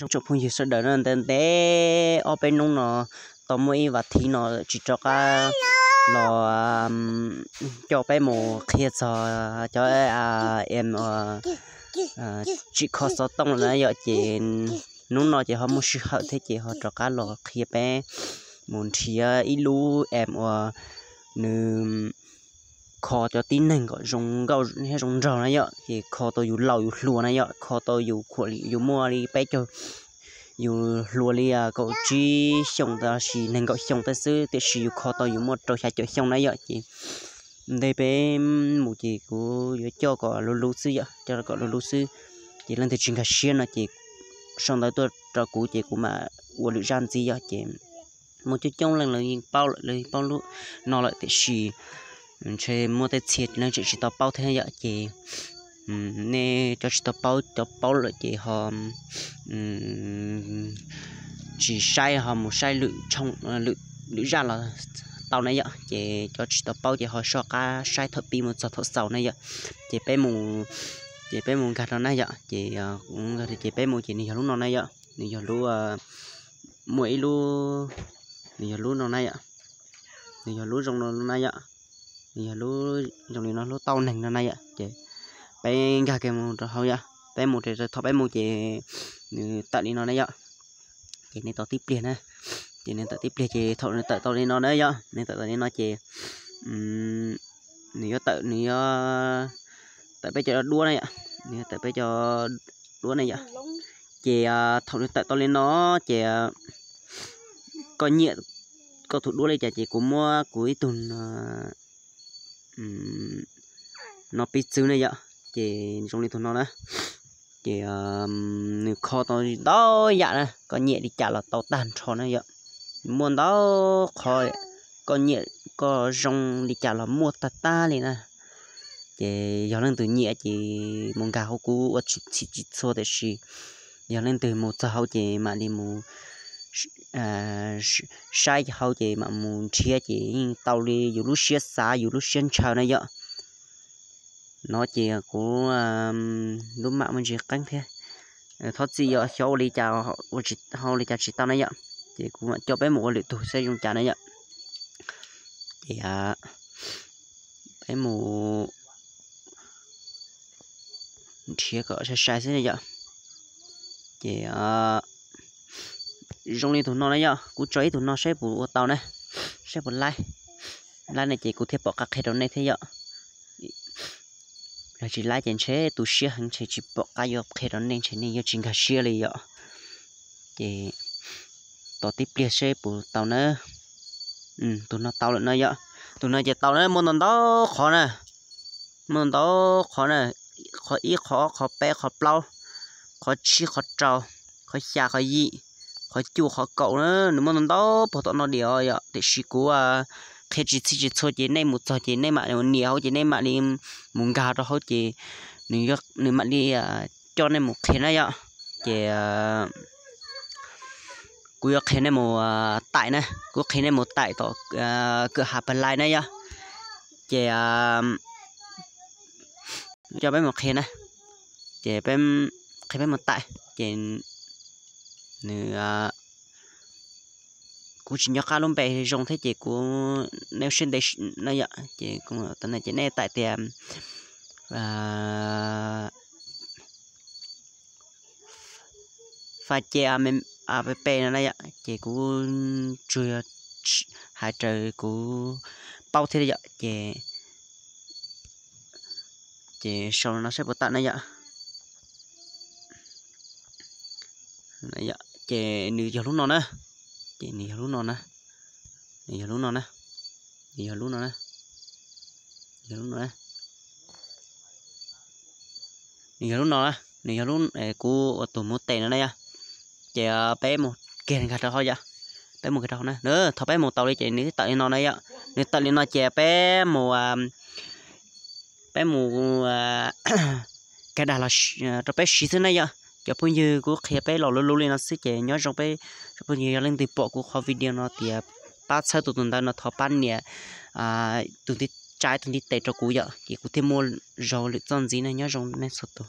Tsoom phooj ywg sawv daws, ntev ntev ob peb hnub no, tau muaj ib vas thiv no tsis rov qab los coj peb mus qhia txog cov em tsim kho xov tooj lawm na yom. Ces hnub no ces ho muaj sij hawm thiab ces ho rov qab los qhia peb mus nrhiav ib lub em uas nws kho cov tib neeg kom zoo nkauj thiab zoo nraug na yom. Ces kho tau yus laus yus hluas na yom, kho tau yus khuam yus muaj li peb caug, yus hluas li kaum tsib xyoo tab sis nees nkaum xyoo tej xwb, tiam sis yus kho tau yus muaj rau xya caum xyoo na yom. Ces ntej peb mus ces kuv yuav coj kom luv luv xwb yom, coj kom luv luv xwb. Ces leej twg tsis nkag siab no ces sau ntawv tuaj rau kuv ces kuv mam ua lwm zaj ntxiv yom. Ces muaj coob coob leej lawv yeej paub lawm, lawv yeej paub lub no lawm tiam sis ntshe muaj tej txhia leej tseem tsis tau paub thiab yom. Ces nej cov tsis tau paub, cov paub lawm ces ho tsis saib ho mus saib lwm zaj los tau na yom. Ces cov tsis tau paub ces ho soj qab saib thaum pib mus txog thaum xaus na yom. Ces peb mus, ces peb mus nkag rau na yom. Ces ces peb mus ces nws yog lub no na yom, nws yog lub, muaj ib lub, nws yog lub no na yom, nws yog lub zoo no na yom, nws yog lub zoo li no lub tauj neeg no na yom. Ces peb nkag kiag mus rau hauv yom, peb mus, thaum peb mus ces nws tawm li no na yom. Ces nej tos tib pliag na, ces nws tawm tib pliag ces thaum nws tawm tau li no na yom, nws tawm tau li no ces nws yuav tawm, nws yuav tawm peb cov duab na yom, nws yuav tawm peb cov duab na yom. Ces thaum nws tawm tau li no ces koj nyiam koj tus duab li cas ces kuv muab kuv ib tug no pib txwv na yom. Ces zoo li tus no na, ces nws kho tau ntau yam na, koj nyiam li cas los tau tag nrho na yom. Muaj ntau qhov, koj nyiam koj zoo li cas los muaj tag tag li na. Ces yog leej twg nyiam ces mus nkag hauv, kuv ua tsis txhij tsis txhua tiam sis yog leej twg mus txog hauv ces mam li mus saib hauv ces mam mus nrhiav ces yeej tau li yus lub siab xav yus lub siab ntshaw na yom. No ces kuv lub mam muaj ntsis qeeb thiab, thov txim yog xyov ua li cas, ua hauj li cas tsis tau na yom. Ces kuv mam coj peb mus ua lwm tug saib zoo cas na yom. Ces peb mus nrhiav kom sai sai xwb na yom. Ces zoo li tus no na yom, kuv tso ib tug no saib puas ua tau na, saib puas laib. Laib ne ces kuv thiaj pom qab qhia rau nej thiab yom. Yog tsis laib ces ntshe tu siab heev ntshe tsis pom qab yuav qhia rau nej, ntshe nej yuav tsis nkag siab li yom. Ces tos tib pliag seb puas tau na. Tus no tau lawm no yom. Tus no ces tau na, muaj ntau ntau qhov na. Muaj ntau ntau qhov na, qhov ib, qhov ob, qhov peb, qhov plaub, qhov tsib, qhov rau, qhov xya, qhov yim, qhov cuaj, qhov kaum na, nws muaj ntau ntau puag tom no diam os yom. Tiam sis kuv qhia tsis txhij tsis txhua ces nej mus txog ces nej mam li nias hauv ces nej mam li mus nkag rau hauv ces nws mam li coj nej mus qhia na yom. Ces kuv yuav qhia nej mus taim na, kuv qhia nej mus taim tom kwm ha Play na yom. Ces coj peb mus qhia na, ces qhia peb mus taim ces nws, kuv tsis nco qab lub npe zoo thiab ces kuv, nej siab ntev na yom. Ces kuv, ces nej taim tias Fab Ce app no na yom, ces kuv tsuas yog hais raws kuv paub thiab yom. Ces, ces sau no saib puas tawm na yom. Ces nws yog lub no na, ces nws yog lub no na, nws yog lub no na, nws yog lub no na, yog lub no na, nws yog lub no na, nws yog lub, kuv ua tus mus tes no na yom. Ces peb mus kiag nkag rau hauv yom, peb mus kiag rau hauv na, thaum peb mus tau li ces nws tawm li no na yom, nws tawm li no ces peb mus, peb mus kav dag los rau peb siv xwb na yom. Cov phooj ywg, kuv qhia peb los luv luv li no xwb ces nyob zoo peb, cov phooj ywg yog leej twg pom kuv qhov video no tias pab txhawb tus tus ntawv no thov pab nias tus ntiv, tsa tus ntiv tes rau kuv yom, ces kuv thiaj muaj zog lwm txoj ntxiv na, nyob zoo nej txhua tus.